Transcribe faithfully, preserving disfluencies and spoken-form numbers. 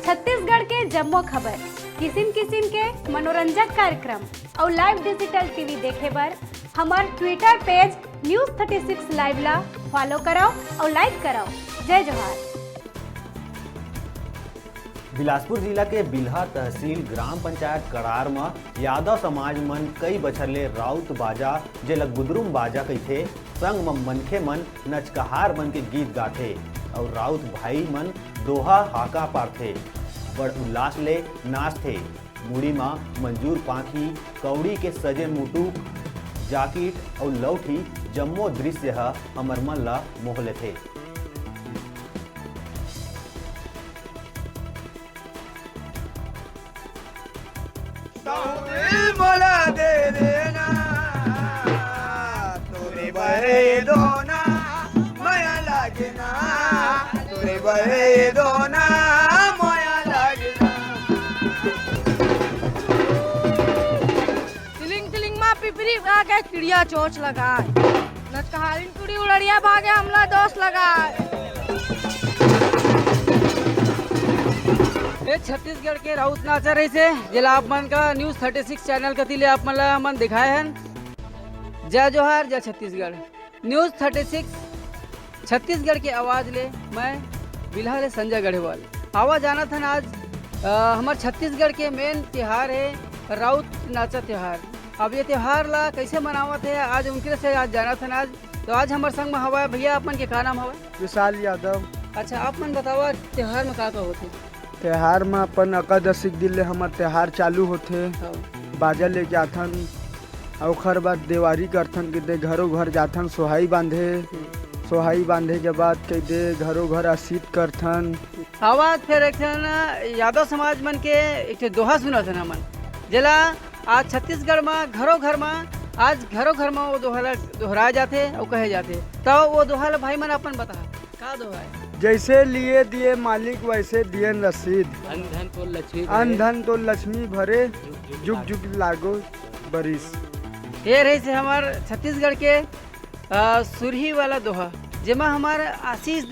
छत्तीसगढ़ के जम्मो खबर, किसिम किसिम के मनोरंजक कार्यक्रम अउ live digital TV देखे बर हमर Twitter page News thirty six Live ला follow करव अउ like करव। जय जोहार। बिलासपुर जिला के बिल्हा तहसील ग्राम पंचायत कड़ार म यादव समाज मन कई बछर ले राउत बाजा, जेला गुदरुम बाजा कहिथे, संग म मनखे मन नचकहार बन के गीत गाथे अउ राउत भाई मन दोहा हाका पारथे। बड़ उल्लास ले नाचथे। मुड़ी म मंजूर पांखी, कौड़ी के सजे मुटुक, जाकिट अउ लौठी, जम्मो दृश्य ह हमर मन ल मोह लेथे। तहूँ दिल मोला दे देना, तोरे बरे दोना मया लागे ना, तोरे बरे दोना मया लागे ना। तिलिंग तिलिंग मा पिपरी भागे, चिड़िया चोंच लगाए। नचकहारिन टुड़ी उड़ड़िया भागे, हमला दोस लगाए। ये छत्तीसगढ़ के राउत नाचा रहिसे, जेला आप मन का News thirty six channel कति ले आप मन ला हमन दिखाए हन। जय जोहार, जय Chhattisgarh. News thirty six Chhattisgarh के आवाज ले मैं बिल्हा ले संजय गढ़ेवाल। आवा जानत हन आज, अ, हमर छत्तीसगढ़ के main त्योहार हे राउत नाचा त्योहार। अब ये त्योहार ला कैसे मनावत हे, आज उनके से आज जानत हन आज। तो आज हमर संग में हवय भैया, आप मन के का नाम हवय? विशाल यादव। अच्छा, आप मन बतावा त्योहार में का का होथे? त्योहार में अपन एकादशी के दिन ले हमर त्योहार चालू होथे। हाँ। बाजा लेके आथन, अउ ओखर बाद देवारी करथन, कहिदे घरो घर जाथन सोहाई बांधे। हम्म। सोहाई बांधे के बाद कहिदे घरो घर असीत करथन। आवाज फेर एक ठन यादव समाज मन के एक ठो दोहा सुनत हन हमन, जेला आज छत्तीसगढ़ म घरो घर म, आज घरो घर म वो दोहा ला दोहराए जाथे अउ कहे जाथे। त वो दोहा ला भाई मन अपन बता, का दोहा हे? जैसे लिए दिए मालिक वैसे दिए रसीद। अन धन तो लक्ष्मी भरे। अन धन तो लक्ष्मी भरे, जुग जुग जुग जुग लागो बरिस। ये रहिसे हमर छत्तीसगढ़ के, अ, सुरही वाला दोहा, जेमा हमर आशीष